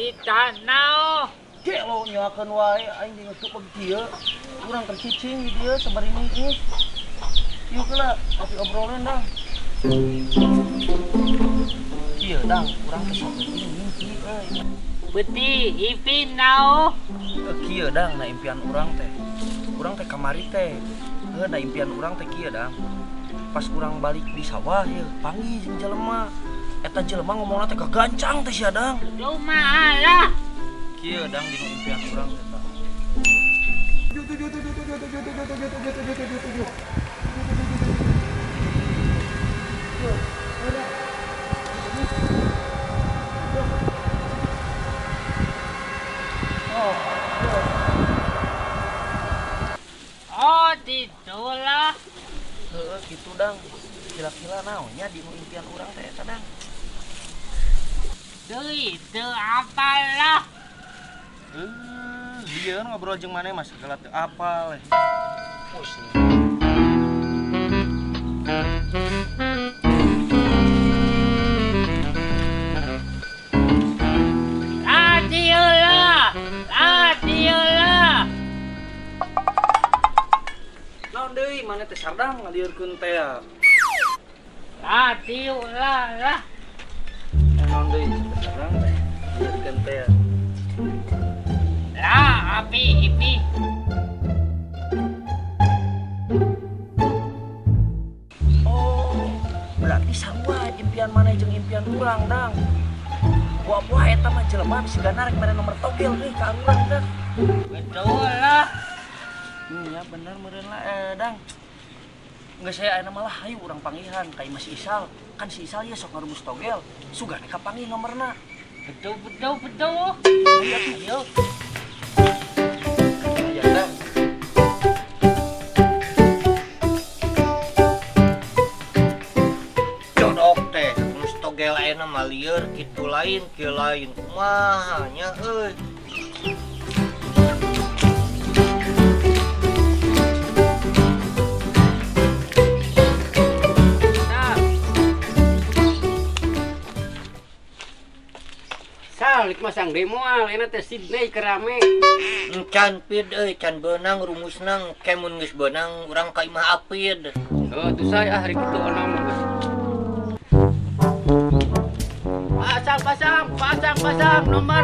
Cita nao. Gelo nyakeun wae aing jeung geus kieu. Urang keur cicing di dieu sabari niis. Yuk lah, kopi obrolin dang. Kieu dang, urang teh sok mimpi euy. Beuti ipin nao. Kieu dang, na impian urang teh. Urang teh kamari teh. Heuh, na impian urang teh kieu dang. Pas urang balik di sawah ieu, panggih jeung jelema. Eta jelema ngomongna teh gagancang teh sia dang. Kumaha lah. Kieu dang dinu impian urang teh. 7 7 7 7 7 7 7 7 7 7 7. Oh, itulah. Heeh, kitu dang. Kira-kira naonnya dinu impian urang teh eta dang. Deui teu apalah. Dia ngobrol jeung maneh mah segala teu apal. Pusing. Adiolah. Adiolah. Naon deui maneh teh sardang ngalieurkeun teh. Adiolah lah. Naon deui sardang teh ngalieurkeun teh. Lah, api ipi. Oh, berarti sarua impian maneh jeung impian urang dang. Buah-buah eta mah jelema bisi ganarek mere nomor togel euy ka urang dang. Betul lah. Ya bener meureun lah dang. Geus saya ayeuna malah hayu urang panggihan ka imah si Isal. Kan si Isal ieu sok ngarumus togel, sugane kapanggih nomorna. Betul betul betul. Ayo atuh. Ayo dang. Jodok teh rumus togel ayeuna mah lieur kitu lain kieu lain kumaha nya euy. Sal, ik masang demo moal, enak teh Sydney kerame. Can pid euy, can beunang rumusna ke mun geus beunang urang ka imah Apid. Oh, tuh saya hari kitu ono mah geus. Pasang, pasang, pasang, pasang nomor.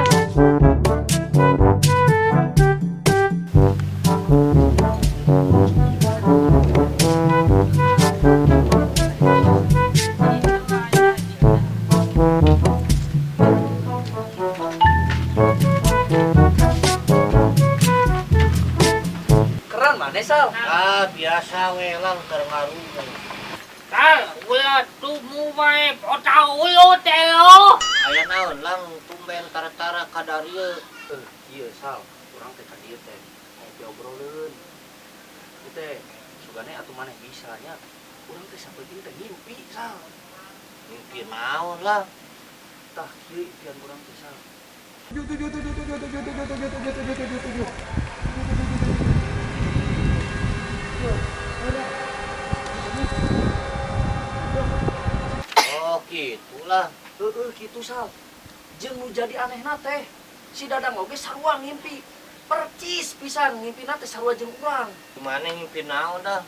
Keren maneh Sal. Ah, biasa we lang keur ngaruh. Sal, ulah tumu wae potang ulu teh lo. Aya naon lang tumben tara-tara ka darieu. Ieu Sal, urang teh ka dieu teh ngopi obroleun. Ieu teh sugane atuh maneh bisa nya. Urang teh sapeting teh ngimpi Sal. Mimpi naon lah? Tah kieu impian urang teh Sal. 7 7 7 7 7 7 7 7 7 7 7 7. Oh, gitulah. Heeh, kitu Sal. Jeung nu jadi anehna teh, si Dadang oge sarua ngimpi. Percis pisan ngimpina teh sarua jeung urang. Gimana ngimpi naon dah?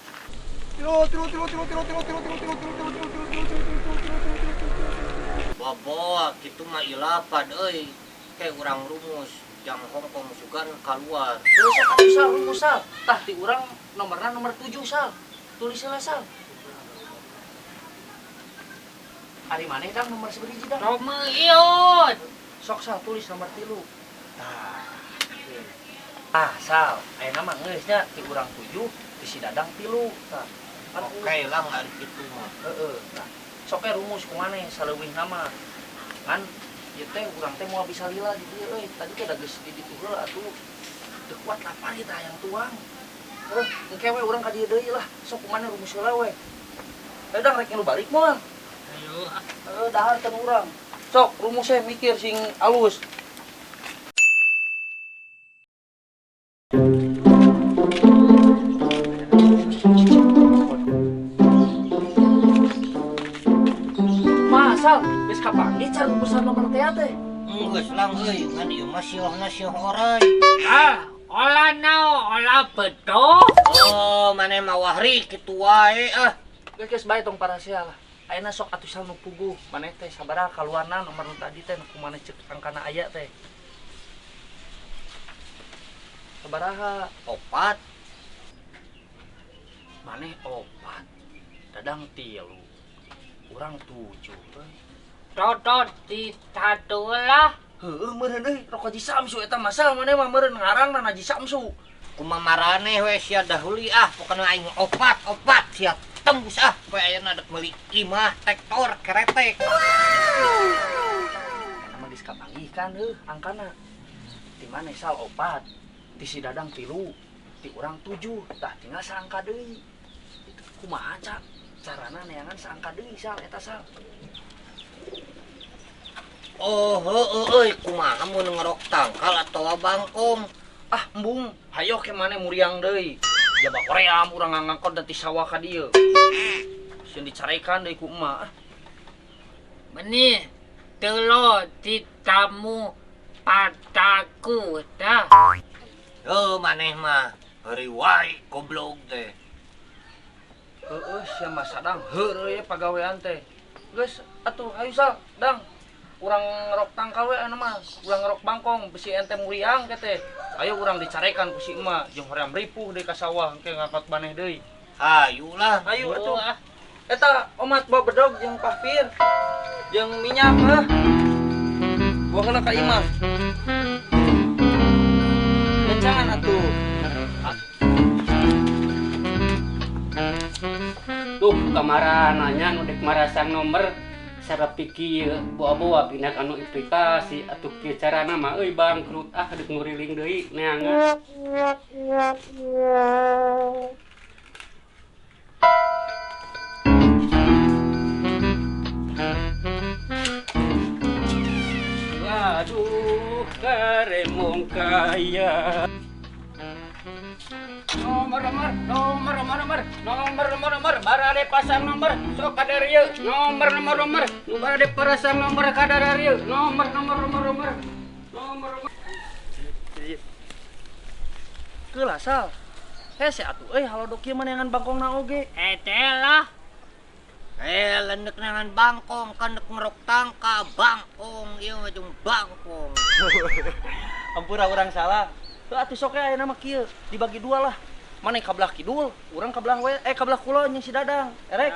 3 3 3 3 3 3 3 3 3 3 3 3 3 3. Bobo, kitu mah ilapad euy. Kayak urang rumus jang Hongkong sugan keluar. Terus sok atuh Sal rumus Sal. Tah ti urang nomorna nomor 7 Sal. Tulis heula Sal. Ari maneh dang nomor sabaraha dang? Nomor ieu. Sok Sal tulis nomor 3. Tah. Ah, Sal, ayeuna mah geus nya ti urang 7, ti si Dadang 3. Tah. Kan oke lah ari kitu mah. Heeh, tah. Sok we rumus ku maneh saleuwihna mah. Ngan ieu teh urang teh moal bisa lila di dieu euy. Tadi teh da geus di ditu heula atuh. Teu kuat lapar ieu teh hayang tuang. Heuh, engke we urang ka dieu deui lah. Sok ku maneh rumus heula we. Ayo dang rek ngilu balik moal. Ayo. Heuh, dahar teh urang. Sok rumusnya mikir sing alus. Masal, geus kapanggih can rumusan nomor teh teh. Geus lang euy, ngan ieu mah siohna sioh orai. Ah, olah nao, olah beto. Oh, maneh mah wahri kitu wae ah. Geus geus bae tong parasea lah. Ayeuna sok atuh sal nu puguh. Maneh teh sabaraha kaluarna nomor nu tadi teh nu kumaneh ceuk angkana aya teh. Sabaraha? 4. Maneh 4. Dadang 3. Urang 7 euy. Totot di satu lah. Heueuh meureun euy, rok Haji Samsu eta masal maneh mah meureun ngarangna Haji Samsu. Kumaha maraneh we sia dahuli ah, pokona aing opat sia tembus ah, poe ayeuna dek meuli imah, traktor, keretek. Eta mah geus kapanggih kan heuh angkana. Ti maneh sal 4, ti si Dadang 3, ti urang 7, tah tinggal saangka deui. Itu kumaha ca? Carana neangan saangka deui sal eta sal. Oh, heueuh euy, kumaha mun ngerok tangkal atawa bangkong? Ah, embung, hayo ke maneh muriang deui. Jaba koream urang ngangkot da ti sawah ka dieu. Sieun dicarekan deui ku emak. Meni telo ditamu padaku dah. Heuh maneh mah heureuy wae goblok teh. Heueuh sia mah sadang heureuy pagawean teh. Geus atuh hayu sal, Dang. Urang ngerok tangkal we anu mah, urang ngerok bangkong besi ente muriang ke teh. Ayo urang dicarekan ku si emak jeung hoream ripuh deui ka sawah engke ngangkot maneh deui. Hayu lah. Hayu atuh. Eta omat bawa bedog jeung pahpir jeung minyak lah. Buangna ka imah. Rencangan atuh. Tuh kamarananya nu dek marasang nomor sarap pikir bawa-bawa pindah kanu aplikasi atuh kieu carana mah euy bangkrut ah dek nguriling deui neangan. Waduh karemong kaya. Nomor nomor nomor nomor nomor nomor nomor nomor barade pasang nomor sok kadar ieu nomor nomor nomor nu barade pasang nomor kadar ieu nomor nomor nomor nomor nomor nomor. Keula sal. Hese atuh euy halodok ieu mah neangan bangkongna oge. Teh lah. Lendek neangan bangkong kan dek ngerok tangka bangkong ieu mah jeung bangkong. Ampura urang salah. Heuh atuh sok ayeuna mah kieu dibagi dua lah. Maneh ka belah kidul, urang ka belah we, ka belah kulon jeung si Dadang. Erek.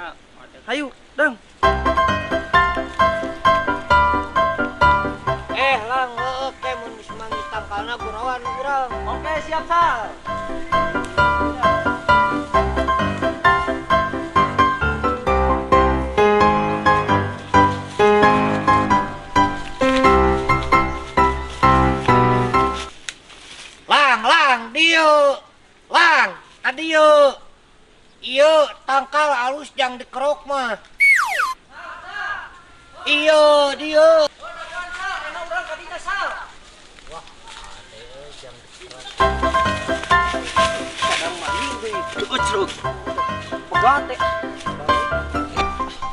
Hayu, Dang. Lang heueuh ke mun geus manggih tangkalna burawan urang. Oke, siap sal. Lang, lang, dieu. Lang, adieu. Ieu tangkal alus jang dikerok mah. Ieu, dieu. Wah, ade jang dikerok. Sadang mah deui. Ucruk. Pegat teh.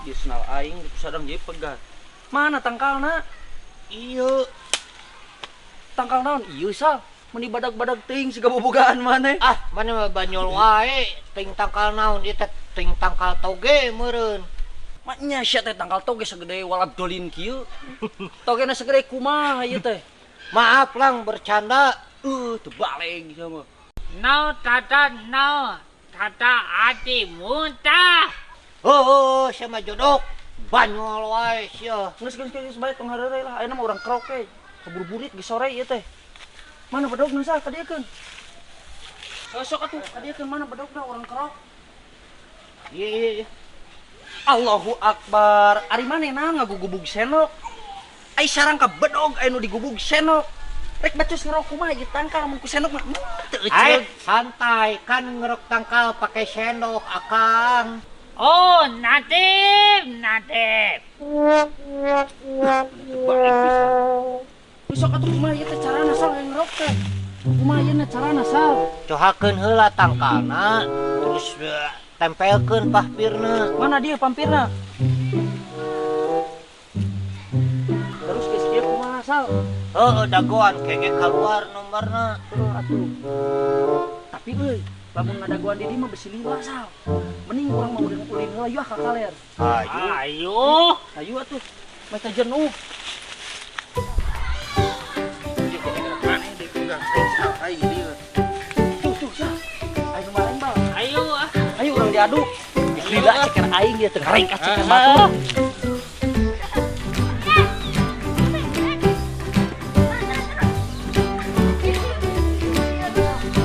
Ieu senal aing sadang jadi pegat. Mana tangkalna? Ieu. Tangkal naon? Ieu sal. Meni badag-badag teuing siga bobogaan maneh. Ah, maneh mah banyol wae, teuing tangkal naon ieu teh teuing tangkal toge meureun. Maknya sia teh tangkal toge segede walab dolin kieu. Togena segede kumaha ieu teh? Maaf lang bercanda. Teu baleg sia mah. No tata no tata ati muntah. Heuh, sia mah jodok. Banyol wae sia. Geus geus geus bae tong hareureuy lah. Ayeuna mah urang kerok we. Kaburu-burit geus sore ieu teh. Mana bedogna sah kadieukeun? Sok atuh kadieukeun mana bedogna urang kerok. Ieu ieu ieu. Allahu Akbar. Ari maneh ngagugubug senok. Ai sarang ka bedog aya nu digubug senok. Rek bacus ngerok kumaha ieu tangkal mun ku senok mah teu Ai, santai kan ngerok tangkal pakai sendok akang. Oh, Nadib, Nadib. Balik pisan. Sok atuh kumaha ieu teh carana sal ngerok teh. Kumaha ieu carana sal? Cohakeun heula tangkalna, terus tempelkeun pahpirna. Mana dia pampirna? Terus geus kieu kumaha sal? Heeh, dagoan kege keluar nomorna. Heeh atuh. Tapi euy, lamun ngadagoan di dieu mah besi lila Sal. Mending urang mah ulin-ulin heula yeuh ka kaler. Ayo. Ayo. Ayo atuh. Meh teh jenuh. Tuh tuh Sal. Ayo kemarin bal. Ayo ah. Ayo urang diadu. Lila ceker aing ya teu ngareng ka ceker batur.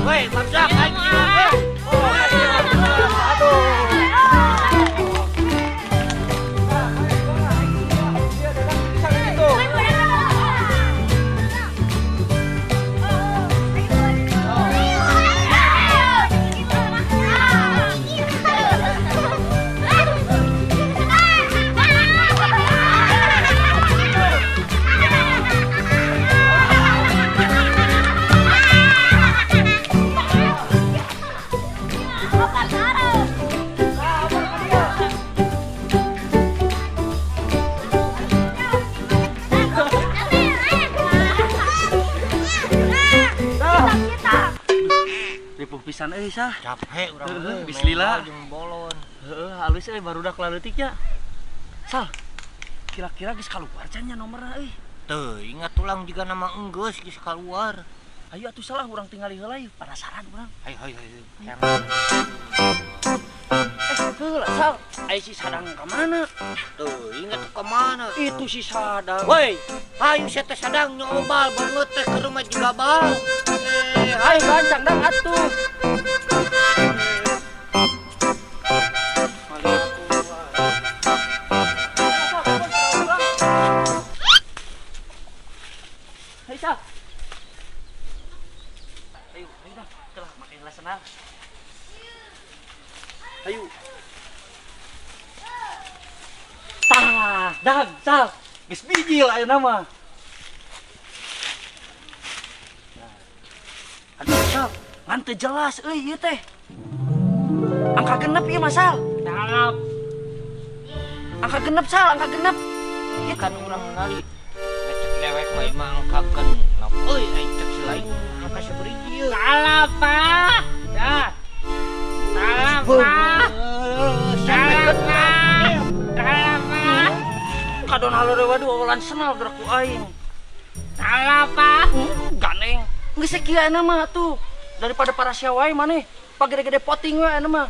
Woi, babdak aing. Ripuh pisan euy Sah. Capek urang Heeh, geus lila. Jeung bolon. Heeh, halus euy barudak laleutik nya. Sal. Kira-kira geus kaluar can nya nomorna euy. Teu, ingat tulang juga nama enggeus geus kaluar. Ayo atuh salah urang tingali heula yeuh, penasaran urang. Hayo hayo hayo. Heula Sal, ai si Sadang ka mana? Teu, ingat ka mana? Itu si Sadang. Woi, hayu sia teh Sadang nyobal banget teh ke rumah juga bal. Ayo gancang dang atuh. Ayo Sal. Ayo, ayo dah. Telah makin lah senang. Ayo. Tah, dang, Sal. Geus bijil ayeuna mah. Aduh, Sal, ngan teu jelas euy ieu teh. Angka genep ieu mah, Sal. Talap. Angka genep, Sal, angka genep. Ieu kan urang ngali. Cek dewek mah ieu mah angka genep. Euy, ai cek si lain angka sabaraha ieu? Salah, Pak. Dah. Salah, Pak. Salah, Pak. Salah, Pak. Kadon haleureuh waduh awalan senal gerak ku aing. Salah, Pak. Ganeng. Geus sakieu ayeuna mah atuh. Daripada parasea wae maneh, pagede-gede poting we ayeuna mah.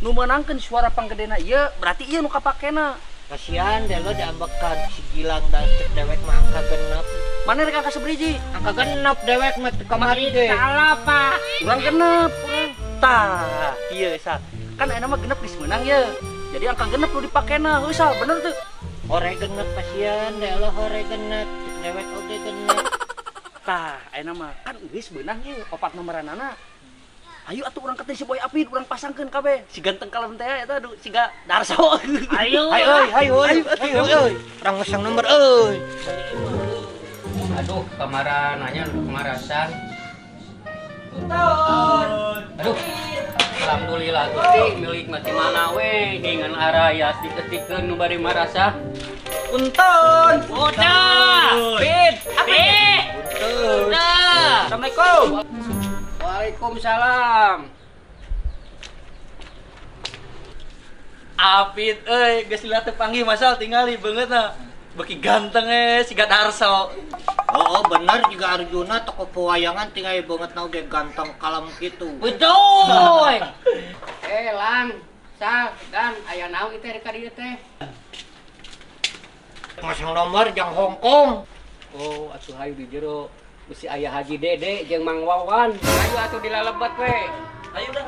Nu meunangkeun suara panggedena ieu, berarti ieu nu kapakena. Kasihan deh lo diambekan si Gilang dan cek dewek mah angka genep. Maneh rek angka sabriji? Angka genep dewek mah teu kamari deh. Salah, Pak. Urang genep, urang. Tah, kieu Sal. Kan ayeuna mah genep geus meunang ye. Jadi angka genep nu dipakena. Heuh Sal, bener teu? Hore genep kasihan deh lo hore genep. Cek dewek oge genep. Tah, ayeuna mah kan geus beunang ieu opat nomoranana. Ayo atuh urang ketemu si Boy Apid, urang pasangkeun kabeh. Si ganteng kalem teh eta aduh siga Darso. Ayo. Hayu euy, hayu euy, hayu euy. Urang ngesang nomor euy. Aduh, kamarananya kemarasan. Aduh, alhamdulillah Gusti milik mati mana we dengan araya diketikeun nu bari marasa. Punten. Udah. Pid, Pid. Udah. Assalamualaikum. Waalaikumsalam. Apit euy, geus lila teu panggih masal tingali beungeutna. Beuki ganteng siga Darso. Oh, bener juga Arjuna tokoh pewayangan tinggal banget na oge ganteng kalem gitu. Betul. Lang, Sal, dan aya naon ieu teh ka dieu teh? Masang nomor jang Hongkong. Oh, atuh hayu di jero. Bisi aya Haji Dede jeung Mang Wawan. Hayu atuh dilalebet we. Ayo dah.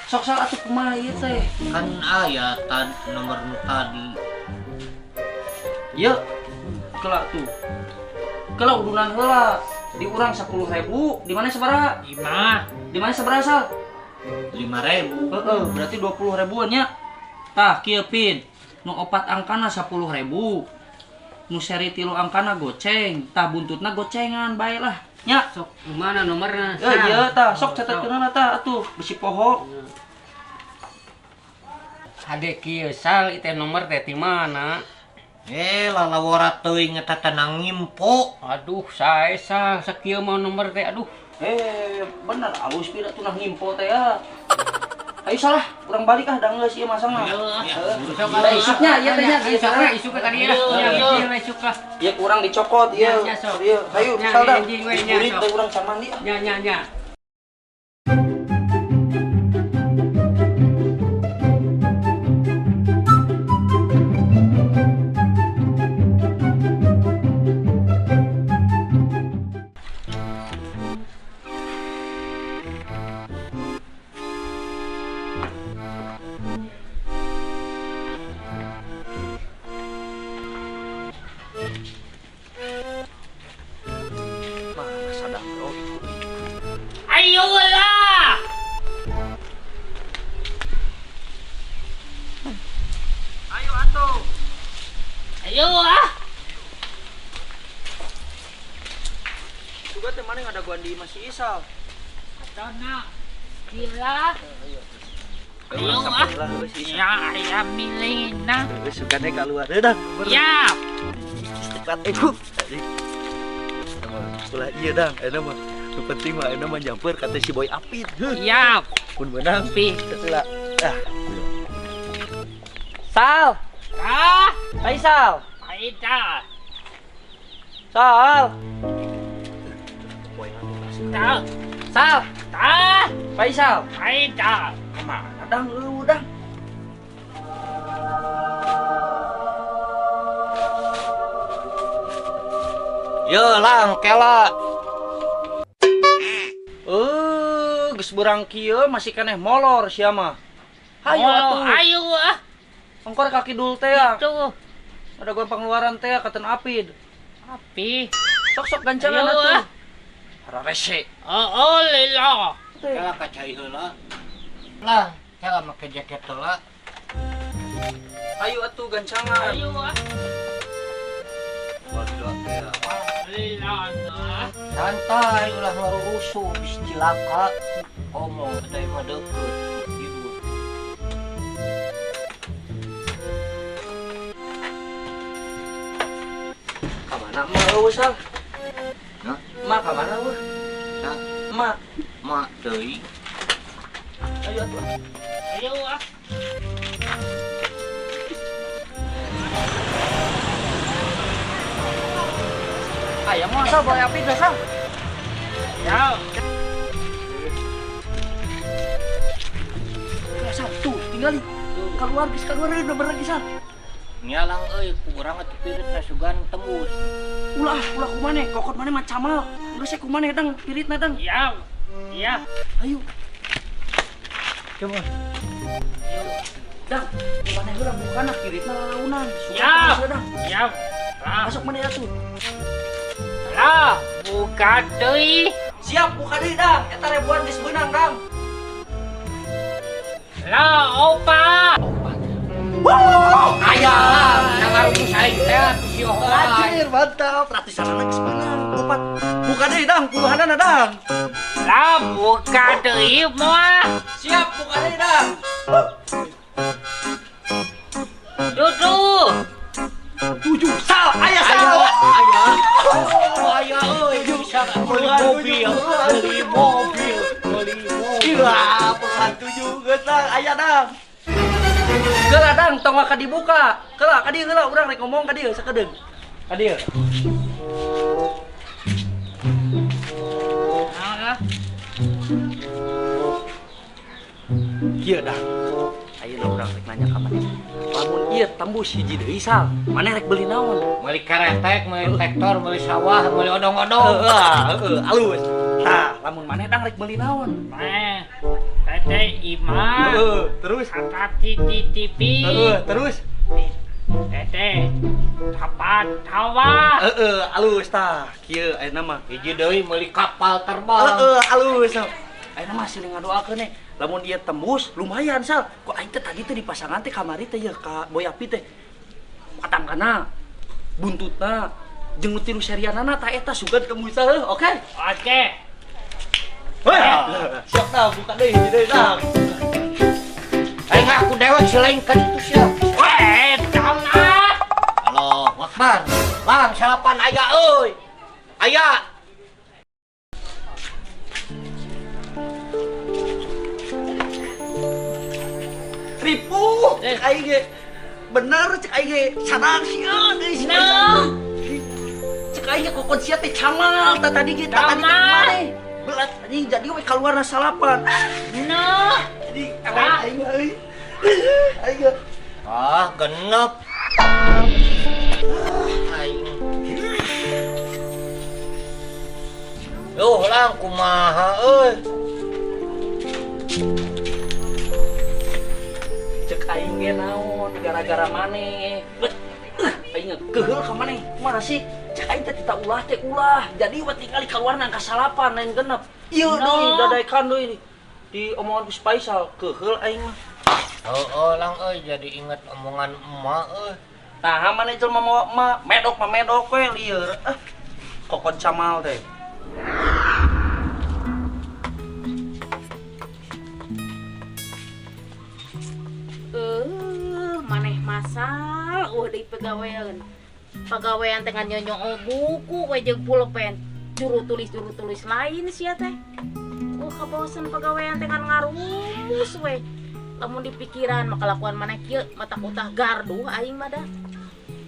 Sok sal atuh kumaha ieu teh? Kan aya tan nomor nu tadi. Ieu kela tuh. Kela udunan heula. Di urang 10.000, di mana sabaraha? 5. Di mana sabaraha Sal? 5.000. Heeh, berarti 20.000-an nya. Tah kieu Pin. Nu opat angkana 10.000. Nu seri 3 angkana goceng, tah buntutna gocengan bae lah. Nya. Sok mana nomorna? Eh iya tah, sok catetkeunana tah atuh besi poho. Hade kieu Sal ieu teh nomor teh ti mana? Lalawara teuing eta teh ngimpo. Aduh, sae Sal sakieu mah nomor teh aduh. Bener alus pira tuh nah ngimpo teh ya. Ayo salah, kurang balik ah da geus ieu masang mah. Heeh. Isuknya ieu teh nya Isuk we, isuk we tadi lah. Nya, isuk lah. Ieu kurang dicokot ieu. Ieu, hayu salda. Kurit teh urang can mandi. Nya nya nya. Ayolah. Ayo atuh. Ayo ah. Juga teh mana ngadaguan di masih Isal. Atona. Gila. Ayo ah. Ya ayam milina. Geus sugane keluar deui. Ya. Cepat ibu. Ulah ieu dang, eta mah. Nu penting mah eta mah nyamper kata si Boy Apit. Siap. Mun meunang Pi. Heula. Ah. Sal. Ah. Faisal. Faisal. Sal. Sal. Sal. Ah. Faisal. Faisal. Kemana dang lu dang? Yo lang kela. Geus beurang kieu masih keneh molor sia mah. Hayu atuh. Ayo ah. Ongkor ka kidul teh ya. Tuh. Ada gua pengeluaran teh katen Apid. Api. Sok-sok gancangan atuh. Hararese. Oh, lila. Kela ka cai heula. Lah, kela make jaket heula. Ayo atuh gancangan. Ayo ah. Waduh teh. Lila. Santai ulah ngarurusuh geus cilaka. Omong teh mah deukeut tidur. Ka mana mah eueuh Sal? Hah? Ma ka mana eueuh? Hah? Ma, Ma deui. Ayo atuh. Ayo ah. Aya mah Sal Boy Apit dah Sal. Ya. Ya Sal, tuh tinggali. Keluar geus keluar nomor lagi Sal. Nyalang euy ku urang atuh piritna sugan tembus. Ulah, ulah kumaneh, kokot maneh mah camal. Geus kumaneh dang piritna dang. Ya. Ya. Ayo. Coba. Dang, maneh heula bukana piritna lalaunan. Ya. Ya. Masuk maneh atuh. Lah, buka deui. Siap buka deui dang, eta ribuan geus beunang dang. Lah, opa. Opat. Wuh, aya lah, ngarumus aing teh si Anjir, mantap. Ratusan geus beunang. Opat. Buka deui dang, puluhanana dang. Lah, buka deui mah. Siap, buka deui dang. Tujuh. 7 Sal, aya Sal. Aya. Aya euy, bisa beli mobil, beli mobil, beli mobil. Gila, puluhan 7 geus dang, aya dang. Geula dang, tong ka dibuka. Geula ka dieu heula urang rek ngomong ka dieu sakedeung. Ka dieu. Nah, Kieu dang. Ayeuna urang rek nanya ka maneh. Lamun ieu tembus hiji deui Sal, maneh rek beuli naon? Meuli keretek, meuli traktor, meuli sawah, meuli odong-odong. Heeh, alus. Tah, lamun maneh dang rek beuli naon? Maneh teteh imah. Heeh, terus Atap TV. Heeh, terus Teteh tapat tawa. Heeh, alus tah. Kieu ayeuna mah. Hiji deui meuli kapal terbang. Heeh, alus. Ayeuna mah silih ngadoakeun nih. Lamun ieu tembus lumayan Sal. Ku aing teh tadi teh di pasangan teh kamari teh ye ka Boy Api teh. Patangkana, buntutna, jeung nu tilu serianana tah eta sugan tembus heuh, oke? Oke. Weh, siap dah buka deui hiji deui dang. Aing aku dewek. Mewek selain ka ditu sia. Weh, ah. Allahu Akbar. Lang salapan aya euy. Aya. Ripuh, cek aing ge. Bener cek aing ge, sadar sieun euy si Nah. Cek aing ge kokon sia teh camal tah tadi ge tah tadi teh maneh. Belat anjing jadi we kaluarna salapan. Nah. Jadi eleh aing mah euy. Aing ge. Ah, genep. Aing. Duh, lang kumaha euy. Cek aing ge naon gara-gara maneh. Bet, aing keheul ka maneh. Kumaha sih? Cek aing teh tita ulah teh ulah. Jadi we tingali kaluarna angka salapan lain genep. Ieu deui dadaekan deui di omongan ku si Faisal keheul aing mah. Heeh, lang euy jadi inget omongan emak euy. Nah, maneh jelema mawa emak, medok mah medok we lieur. Ah, kokon camal teh. Maneh masal eueuh deui pagawean. Pagawean teh ngan nyonyong buku we jeung pulpen. Juru tulis lain sia teh. Kabosen pagawean teh ngan ngarumus we. Lamun dipikiran mah kalakuan maneh kieu mata utah garduh aing mah da.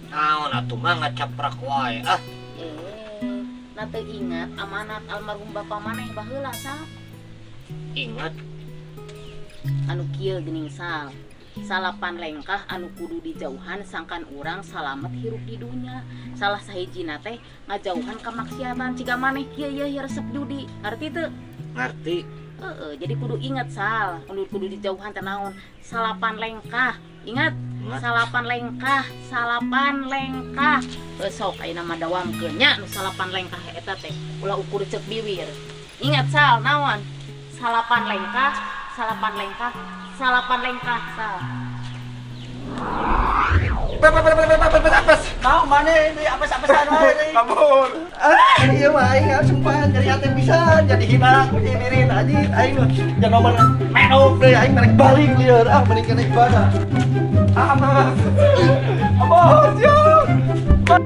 Naon atuh mah ngacaprak wae ah. Na teu ingat amanat almarhum bapa maneh baheula sal. Ingat anu kieu geuning sal. Salapan lengkah anu kudu dijauhan sangkan urang salamet hirup di dunya. Salah sahijina teh ngajauhan kamaksiatan ciga maneh kieu yeuh resep judi. Ngarti teu? Ngarti. Heeh, jadi kudu ingat sal, kudu dijauhan teh naon? Salapan lengkah. Ingat? Salapan lengkah, salapan lengkah. Sok ayeuna mah dawamkeun nya nu salapan lengkah eta teh. Ulah ukur ceuk biwir. Ingat sal naon? Salapan lengkah, salapan lengkah, salapan lengkah sal. Apes. Naon maneh deui apes-apesan wae deui. Kabur. Ah, ieu mah aing sumpah jadi hate pisan, jadi hina ku nyimirin anjing aing mah. Jangan nomor medok deui aing merek balik lieur ah mending kena ibadah. Ah, mah. Abah, siap.